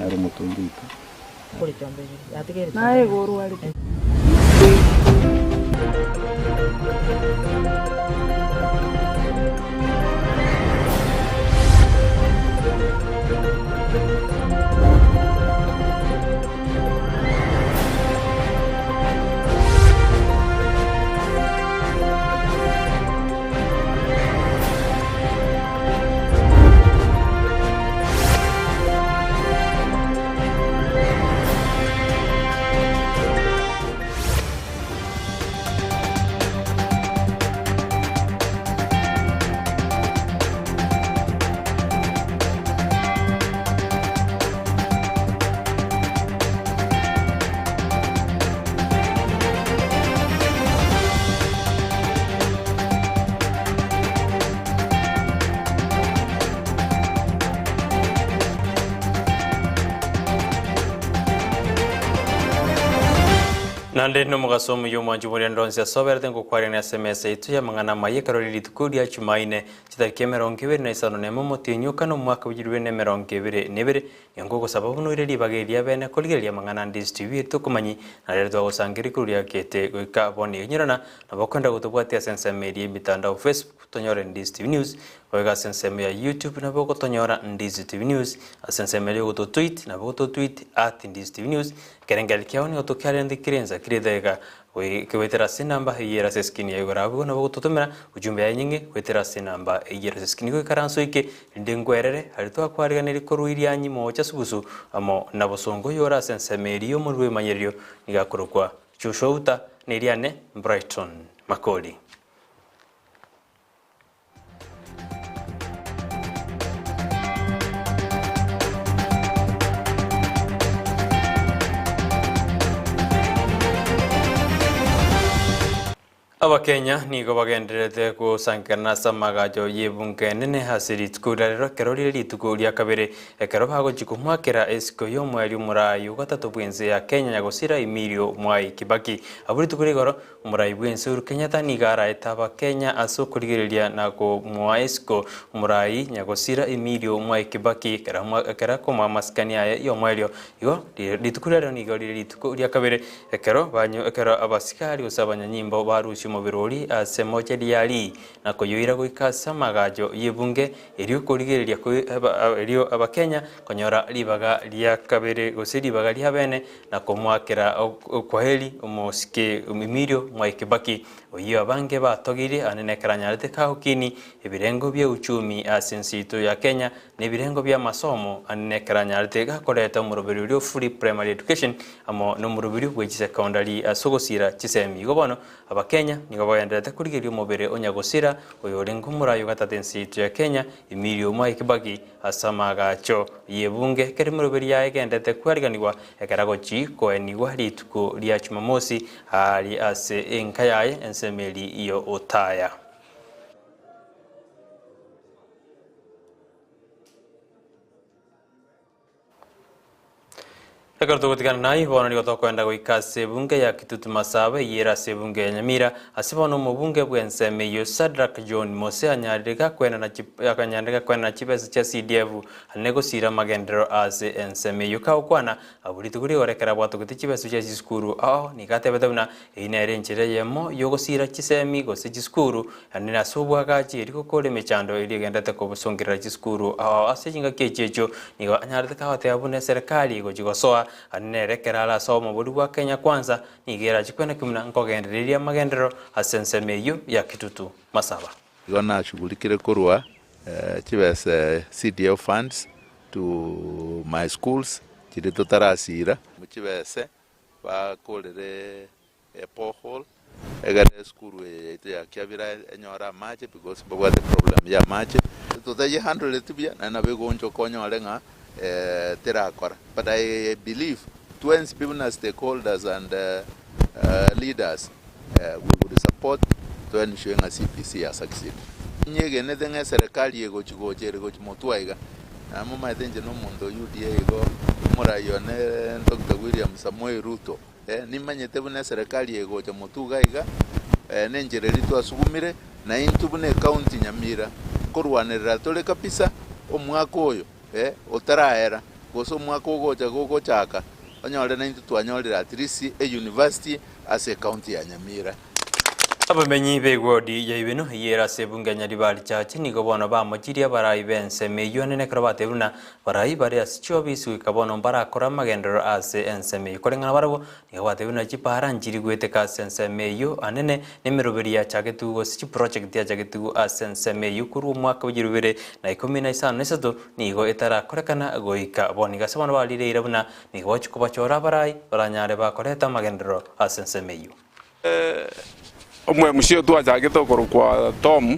Nere omotongi oito. Naye igo orwarete. Naende nomogaso omuya omwanchi bw'orende onsi ase oberete ngokwarania ase emesa yaito y'amang'ana amaya ekero rie rituko ria Chumaine, chitariki 21 omotienyi o kane omwaka bwa 2022. Nigo ngogosaba buna oire ribaga eri riabene korigereria amang'ana ande ase TV eri tokomanyi, na rero twagosangereria igoro riakete goika bono iga. Inyorana nabo okoenda gotobwatia ase ensemo eria y'emitandao Facebook tonyore Ndizi TV News, goika ase ensemo ya YouTube nabo ogotonyora Ndizi TV News, ase ensemo eria ogototweet nabo ogototweet at Ndizi TV News, ekerengererio kiao nigo tokiarente kire ensa kire edageka Goetera ase enamba eyio ere ase eskrini ya igoro abwo nabo ogototomera ujumbe yaye nyinge goetera ase enamba eyio ere ase eskrini goikaransa oike rinde nkwerere aria twakwariganirie korwa irianyi moocha sugusu amo na bosongo oyore ase ensemo eria y'omorwoti bw'ebimanyererio nigo akorokwa Joshua Uta na eriane Brighton Makori. Abakenya nigo bagendererete gosankerana ase amagacho y'ebunge enene ase rituko ria rero ekero rire rituko ria kabere ekero bagochia komwakera esiko y'omweri omorai ogatato bw'ense ya Kenya nyagosira Emilio Mwai Kibaki. Abwo rituko ria igoro Omorai bw'ense Uhuru Kenyatta nigo araete Abakenya ase okorigereria na komoa esiko omorai nyagosira Emilio Mwai Kibaki ekero akomoa amasikani aye y'omoerio. Igo rituko riarero nigo rire rituko ria kabere ekero ekero abasigari gose abanyanyimbo barusia omobere oria ase mocheri ya Lee na koyoira goika ase amagacho y'ebunge erio korigereria erio Abakenya konyora ribaga ria kabere gose ribaga ria bene na komoakera okwaheri omosike Emilio Mwai Kibaki, oyio abange batogirie ande nekero anyarete kagokini ebirengo bia uchumi ase ense yaito ya Kenya na ebirengo bia amasomo ande nekero anyarete gakoreta omoroberio oria o Free Primary Education amo nomoroberio bwe chisekondari ase ogosira chisemi. Igo bono Abakenya nigo bagendererete korigeria omobere o nyagosira oyorenge omorai o gatato ense yaito ya Kenya Emilio Mwai Kibaki Ase amaagacho y'ebunge ekero emeroberi yaye egenderete kwariganigwa, ekero agochia koenigwa rituko ria Chumamosi aaria ase enka yaye ensemo eria y'Otaya. Ekero togotigana naye, bono nigo tokoenda goika ase ebunge ya Kitutu Masaba eyio ere ase ebunge ya Nyamira, ase bono omobunge bw'ensemo eyio Shadrack John Mose anyarire gakwenana akanyarire gakwenana chibesa chia CDF ane gosira amagenderero ase ensemo eyio. Kagokwana abwo rituko rigoro ekero abwatogete chibesa chia chisukuru ao nigo atebete buna eyio nere enchera eyemo yogosira chisemi gose chisukuru ane ase obwagachi erio gokora emechando eria egenderete kobosongerera chisukuru ao ase chingaki echi echio Nigo anyarete kagoteba buna eserekari egochia gosoa, aria nere ekero are ase omobori bwa Kenya Kwanza, nigo erachie kweneki buna nkogendereria amagenderero ase ensemo eyio ya Kitutu Masaba. Igo nashughulikire korwa chibesa CDF funds to my schools chiria totarasira. Chibese bakorere e borehole egere esukuru eye yaito ya Kiabira enyore amache because mbabwate problem ya amache. Totaiye handle buya naende nabo egoonchoka onyore ng'a terakora but I believe twensi pi buna stakeholders and leaders we would support to ensure ng'a CBC ya succeed. Inyegenete ng'a eserekari egochi gocha ere gochi motwe aiga naende momanyete inche na omonto o UDA igo omorai one Doctor William Samoei Ruto. Nimanyete buna eserekari egocha motuga iga, nenchera eria twasugumire, na intwe buna ecounty Nyamira nkorwanerera tore kabisa omwaka oyo otaraera. gose omwaka ogocha gogochaka, onyore naintwe twanyorire at least e university ase ecounty ya Nyamira. Abamenyi b'egwodi ya Ibeno eyio ere ase ebunge ya Nyaribari Church nigo bono bamochirie abarai b'ensemo eyio enene ekero batebire buna barai bare ase chiobisi goika bono mbarakore amagenderero ase ensemo eyio. Koreng'ana barabwo nigo batebire buna chipaara nchiri goeteka ase ensemo eyio anene nemeroberi yachagetigwe gose chiproject yachagetigwe ase ensemo eyio korwa omwaka bwe chirubere na ikomi na isano na isato nigo etarakorekana goika bono. Igo ase bono barire eira buna nigo bagochia kobachora abarai baranyare bakoreta amagenderero ase ensemo eyio. Omwemusia oyo twachagete okorokwa Tom,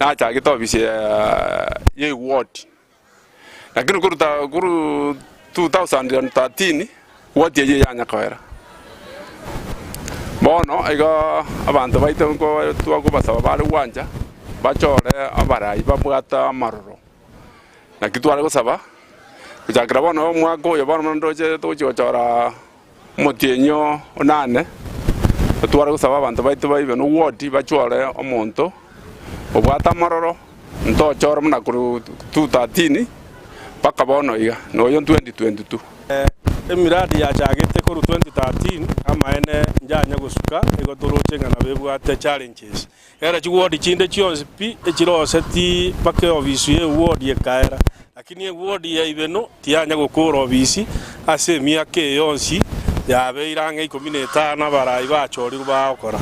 nachagete ofisi ya eward, lakini koruta korwa 2013 ward eyio yanya koera. Bono igo abanto baito nko twakobasaba bare gwancha, bachore abarai babwate amaroro. Naki tware gosaba, gochakera bono omwaka oyo bono ndoche togochia gochora. Omotienyi o nane, totware gosaba abanto baito baibe nogwoti bachwore omonto obwate amororo, ntochore buna korwa 2013 mpaka bono iga, noyo 2022. Emiradi yachagete korwa 2013 amaene njanya gosuka igo toroche ng'a nabo ebwate challenges. Ere chiwodi chinde chionsi pi echiroseti mpaka eofisi ye ewodi ekaera, lakini ewodi ya Ibeno tiyanya gokora ofisi ase emiaka eye yonsi yabeire ang'e ikomi na etano abarai bachorirwe bagokora.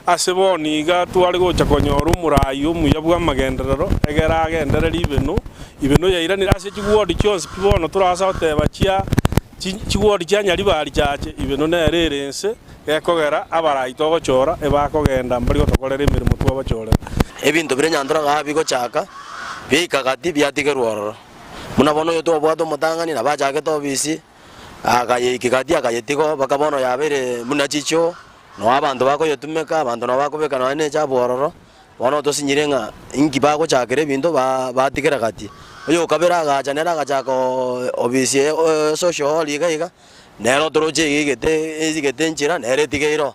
Ase bono iga tware gocha konyora omorai omuya bw'amagenderero egere agendererie Ibeno, Ibeno yairanire ase chiwodi chionsi pi bono torase goteba chia Chiwodi chia Nyaribari chiache Ibeno nere ere ense, gekogera abarai togochora ebakogenda mbari gotokorera emeremo twabachorera. Ebinto biria nyantora gaa bigochaka, biaika gati biatigerwa ororo. Buna bono oyo twabwate omotang'ani nabo achagete obisi, akayeiki gati akayetiga oo mpaka bono yabeire buna chichoo, noo abanto bakoyetumeka, abanto nabo bakobeka nonya ne echabu ororo. Bono tosinyire ng'a inki bagochakera ebinto batigera gati. Oyo okabere agacha nere agachaka obisi eye social hall iga iga, nere otoroche iga egete egete enchera nere etigeire oo.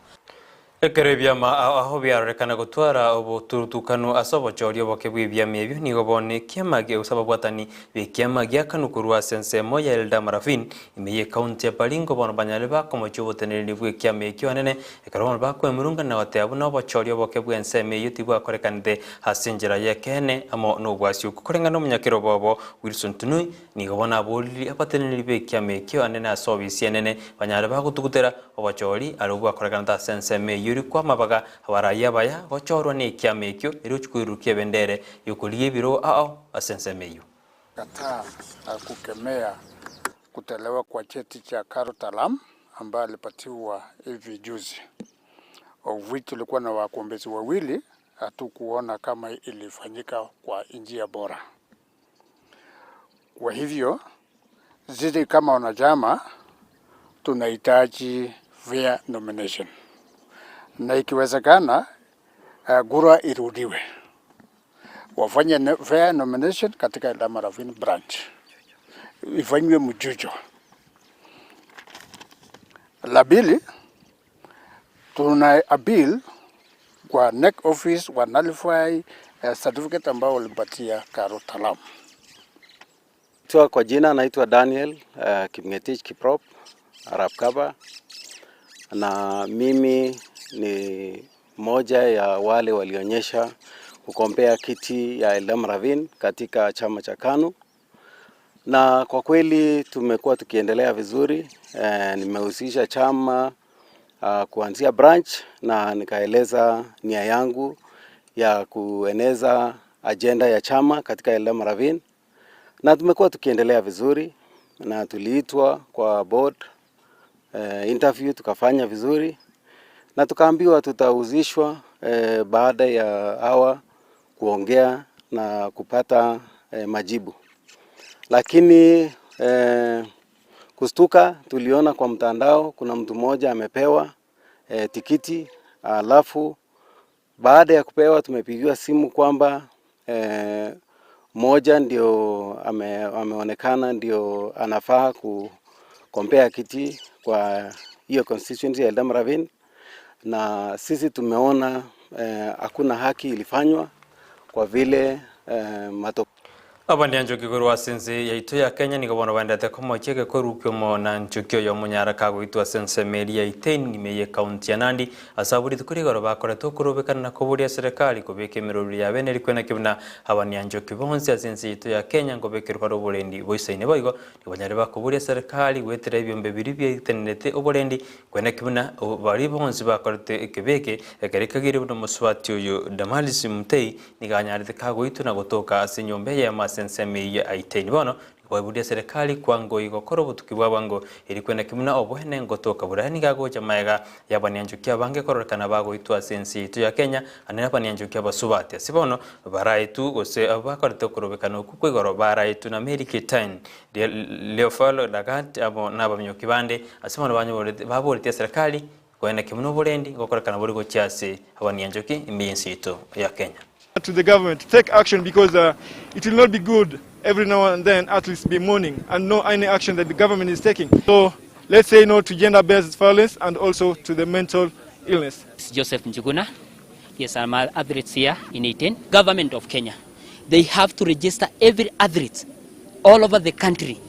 Ekero ebiama ao ao biarorekana gotwara oboturutukanu ase obochori oboke bw'ebiama ebio, nigo bono ekiama gose ababwatani b'ekiama giakanwa korwa ase ensemo ya Eldama Ravine ime y'ecounty ya Baringo bono banyare bakomochia oboteneneri bw'ekiama ekio anene Ekero bono bakwemurungania na goteba buna obochori oboke bw'ensemo eyio tibwakorekanete ase enchera y'ekeene amo nobwasioku. Koreng'ana nomonyakerobo obo Wilson Tunui, nigo bono aboririe abateneneri b'ekiama ekio anene ase obisi enene banyare bagotugutera obochori aria bwakorekanete ase ensemo eyio rikwa amabaga abarai abaya gochorwa nekiama ekio erio ochie koirurukia ebendere y'okorigia ebirogo ao ase ensemo eyio. Kataa kukemea Kutolewa kwa cheti cha Karl Talam ambaye alipatiwa hivi juzi, of which tulikuwa na wagombezi wawili, hatukuona kama ilifanyika kwa njia bora. Kwa hivyo sisi kama wanachama tunahitaji fair nomination na ikiwezekana, uh, kura irudiwe wafanye fair nomination katika Eldama Ravine branch ifanywe mchujo. La pili, tuna appeal kwa NEC office wa nullify certificate ambao walimpatia Karo Talam. Tua kwa jina naitwa Daniel Kipngetich Kiprop Arap Kaba, na mimi ni moja ya wale walionyesha kukombea kiti ya Eldama Ravine katika chama cha KANU, na kwa kweli tumekuwa tukiendelea vizuri. Nimehusisha chama kuanzia branch na nikaeleza nia yangu ya kueneza ajenda ya chama katika Eldama Ravine na tumekuwa tukiendelea vizuri na tuliitwa kwa board interview tukafanya vizuri na tukaambiwa tutahusishwa baada ya hawa kuongea na kupata majibu, lakini kustuka tuliona kwa mtandao kuna mtu mmoja amepewa tikiti, alafu baada ya kupewa tumepigiwa simu kwamba moja ndio ameonekana ndio anafaa kukombea kiti kwa hiyo constituency ya Eldama Ravine, na sisi tumeona hakuna haki ilifanywa kwa vile matokeo. Abanyanchoki korwa ase ense yaito ya Kenya nigo bono baendete komochia egekoru ki'omonanchoki oyo omonyara kagoitwa ase ensemo eria ya Iten ime y'ecounty ya Nandi ase abwo rituko rigoro bakorete okorobekana na koboria serikali kobeka emeroberi ya bene rikwena ki buna abanyanchoki bonsi ase ense yaito ya Kenya nkobekerwa bare oborendi boisaine boigo nigo banyare bakoboria serikali goetera ebiombe biria biatenerete oborendi kwena ki buna baria bonsi bakorete ekebe eke ekero ekagire buna omosubati oyo Damaris Muthei Nigo anyarete kagoitwa na gotoka ase enyomba eyemo ase ensemo eyio ya Aiteni. Bono nigo baiboria serikali kwangoi gokora obotuki bwa bwango, erio kweneki buna oboene ngotoka bore. Nigo agocha magega y'abanianchoki abange kororekana bagoitwa ase ense yaito ya Kenya, ande nabanianchoki abasubati. Ase bono baraetwe gose abwo bakorete okorobekana okwo kwa igoro baraetwe na Mary Ketain, Leophel Lagat amo nabaminyoki bande. Ase bono baboretie eserekari Koeneki buna oborendi ngokorekana bore gochia ase abanianchoki ime y'ense yaito ya Kenya. To the government to take action because uh, it will not be good every now and then athletes be mourning and no any action that the government is taking. So let's say no to gender-based violence and also to the mental illness. It's Joseph Njuguna. Yes, I'm an athlete here in 18. Government of Kenya, they have to register every athlete all over the country.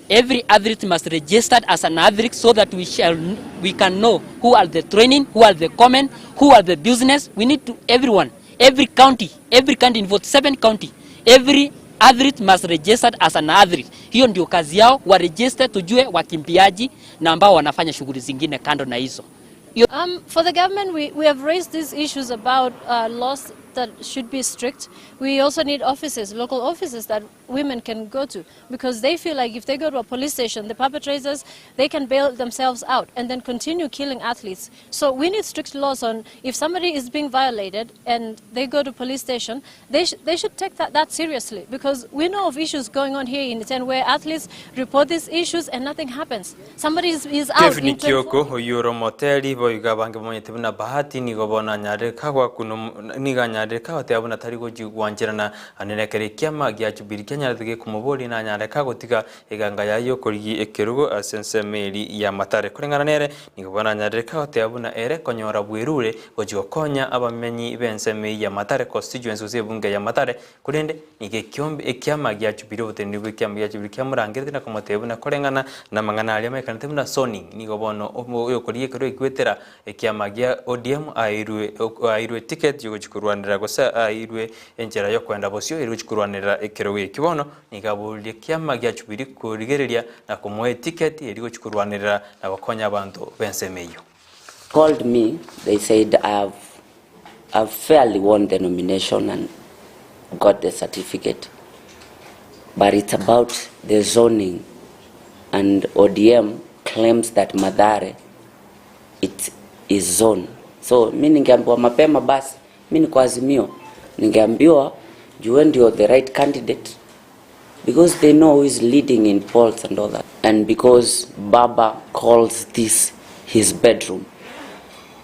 Every athlete must register as an athlete so that we shall we can know who are the training, who are the common, who are the business. We need to everyone, every county, every county in 47 county, every athlete must register as an athlete. Hiyo ndio kazi yao, wa register tujue wakimbiaji na ambao wanafanya shughuli zingine kando na hizo. For the government, we have raised these issues about laws that should be strict. We also need offices, local offices that women can go to because they feel like if they go to a police station, the perpetrators, they can bail themselves out and then continue killing athletes. So we need strict laws on if somebody is being violated and they go to police station, they should take that seriously because we know of issues going on here in Iten where athletes report these issues and nothing happens. Somebody is out Kevin in 24 Kioko oyio ore omoteri boigo abange bamanyete buna Bahati nigo bono anyarire kagwa kuno nigo anyarire kagoteba buna tari gochi gwancherana ande nekero ekiama gia Jubilee kianyarete gekomoboria nanyare kagotiga eganga yaye yokorigi ekerugo ase ensemo eri ya Mathare. Koreng'ana nere nigo bono anyarire kagoteba buna ere konyora bwerure gochi gokonya abamenyi b'ensemo eyio ya Mathare constituency gose ebunge ya Mathare korende nigo ekiombe ekiama gia Jubilee oboteneneri bwa ekiama gia Jubilee kiamorangerete na komotebia buna koreng'ana namang'ana aria amaekanete buna zoning nigo bono oyokoria ekero egwetera ekiama gia ODM airwe airwe ticket yogochia korwanera gose airwe enchera yokoenda bosio eri gochia korwanerera ekerogo ekio bono nigo aboririe ekiama gia Jubilee korigereria na komoa eticket eri gochia korwanerera na gokonya abanto b'ensemo eyio. Called me, they said I've, I've fairly won the nomination and got the certificate. But it's about the zoning and ODM claims that Mathare it is zone. So mi ningeambiwa mapema basi, mi niko Azimio, ningeambiwa juu ndio the right candidate because they know who is leading in polls and all that. And because Baba calls this his bedroom,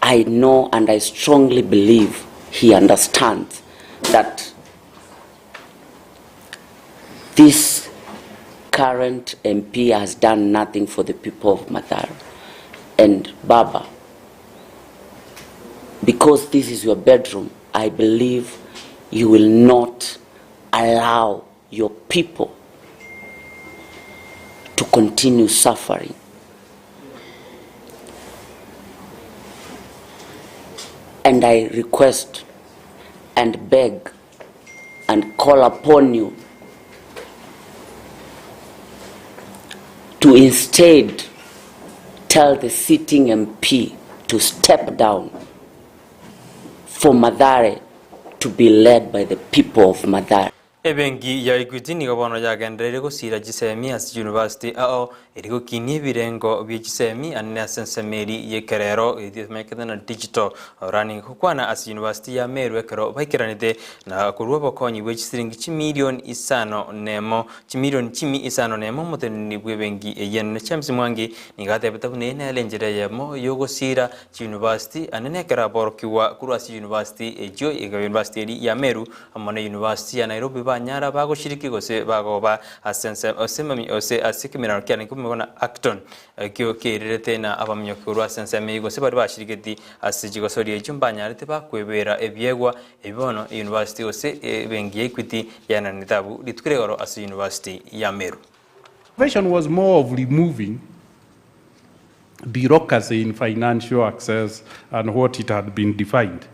I know and I strongly believe he understands that this current MP has done nothing for the people of Mathare. And Baba, because this is your bedroom, I believe you will not allow your people to continue suffering. And I request and beg and call upon you to instead tell the sitting MP to step down for Mathare to be led by the people of Mathare. Ebenki ya Equity nigo bono yagendereire gosira chisemi ase chiuniversity ao eri gokinia ebirengo bie chisemi anene ase ensemo eri y'ekerero etimanyekete na digital learning gokwana ase university ya Meru ekero baikeranete na korwa obokonyi bwe chisiringi chimilion isano nemo chimilion chimi isano nemo omoteneneri bw'ebenki eyio enene James Mwangi nigo atebete buna eye nere enchera eyemo yogosira chiuniversity anene ekero aborokigwa korwa ase university echio iga university eri ya Meru amo na university ya Nairobi. banyara bagoshiriki gose bagoba ase ense ase ase ase ekemerano kiane ki'omogona Acton ekio kiairerete na abaminyoki korwa ase ensemo eyio gose baria bashiriketi ase chigosori echio mbanyarete bakwebera ebiegwa ebi bono University gose ebenki ya Equity yaenanete abwo rituko ria igoro ase University ya Meru. Innovation was more of removing bureaucracy in financial access and what it had been defined.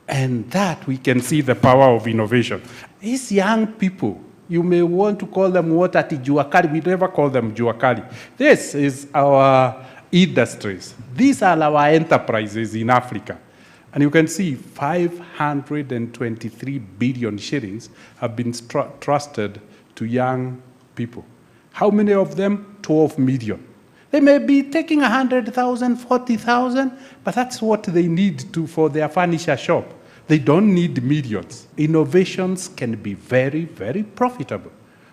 And that we can see the power of innovation. These young people, you may want to call them what at Juakali, we never call them Juakali. This is our industries. These are our enterprises in Africa. And you can see 523 billion shillings have been trusted to young people. How many of them? 12 million. They may be taking 100,000, 40,000, but that's what they need to for their furniture shop. They don't need millions. Innovations can be very, very profitable.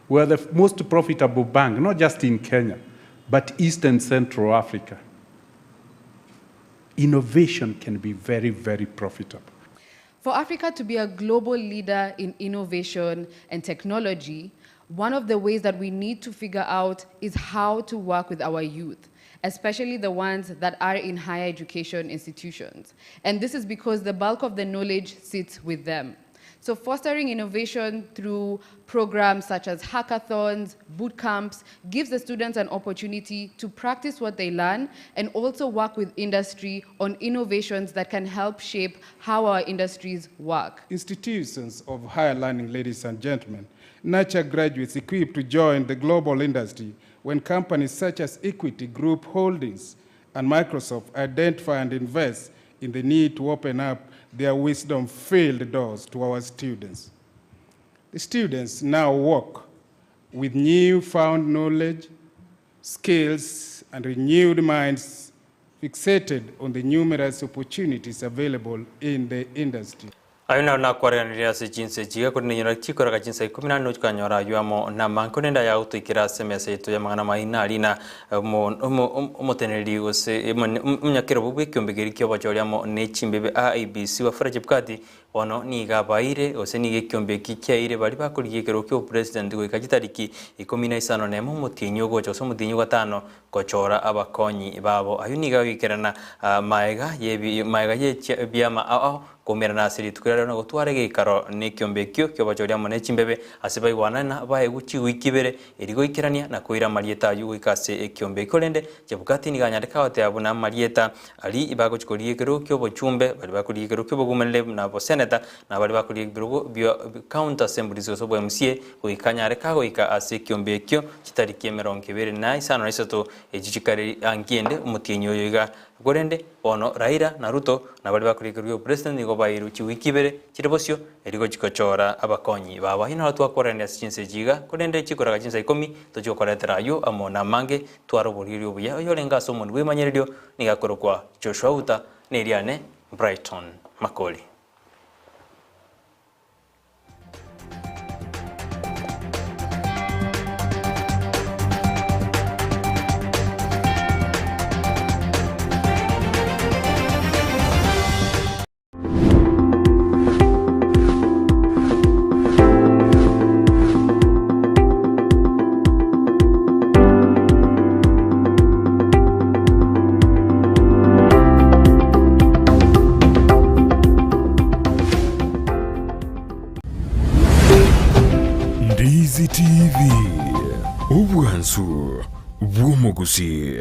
We are the most profitable bank, not just in Kenya, but East and Central Africa. Innovation can be very, very profitable. For Africa to be a global leader in innovation and technology, one of the ways that we need to figure out is how to work with our youth, especially the ones that are in higher education institutions. And this is because the bulk of the knowledge sits with them. So fostering innovation through programs such as hackathons, boot camps, gives the students an opportunity to practice what they learn and also work with industry on innovations that can help shape how our industries work. Institutions of higher learning, ladies and gentlemen, nurture graduates equipped to join the global industry when companies such as Equity Group Holdings and Microsoft identify and invest in the need to open up their wisdom-filled doors to our students. The students now walk with newfound knowledge, skills, and renewed minds fixated on the numerous opportunities available in the industry. Ayio naro nakwareganirie ase chinsa echi iga, korende inyora chikoraga chinsa ikomi na nusu chikanyora ayio amo namange, korende aya agotoikera ase emesa yaito y'amang'ana amaino aria na omoteneneri gose omonyakerobo bw'ekeombe keria ki'obochori amo ne chimbebe IEBC Wafula Chebukati bono nigo abaeire gose nigo ekeombe eki kiaeire baria bakorigia ekerogo ki'obopresident goika chitariki ikomi na isano nemo omotienyi ogocha gose omotienyi ogatano gochora abakonyi babo. Ayio nigo agoikerana maega y'ebi maega ye ebiama ao ao koumerana ase rituko riarero na gotwara egeikaro nekiombe ekio ki'obochori amo ne chimbebe ase baigwanane na baegwe chigwiki ibere erio goikerania na koira amarieta ayio goika ase ekiombe ekio. Korende Chebukati nigo anyarete goteba buna amarieta aria bagochia korigia ekerogo ki'obochumbe, baria bakorigia ekerogo ki'obogumereri buna boseneta, na baria bakorigia ebirogo bia county assemblies gose obwa MCA, goika anyare kagoika ase ekiombe ekio chitariki emerongo ebere na isano na isato echio chikare angiende omotienyi oyo iga. Korende bono Raila na Ruto na baria bakorigia ekerogo gia obopresident nigo bairwe chiwiki ibere chire bosio erio gochia gochora abakonyi babo. Ayio naro twakorania ase chinsa echi iga, korende chikoraga chinsa ikomi tochia gokoretera ayio amo namange tware oboriri obuya. Oyorenge ase omonwa bw'emanyererio nigo akorokwa Joshua Uta, na eriane Brighton Makori. Ndizi TV, obwansu bw'omogusii.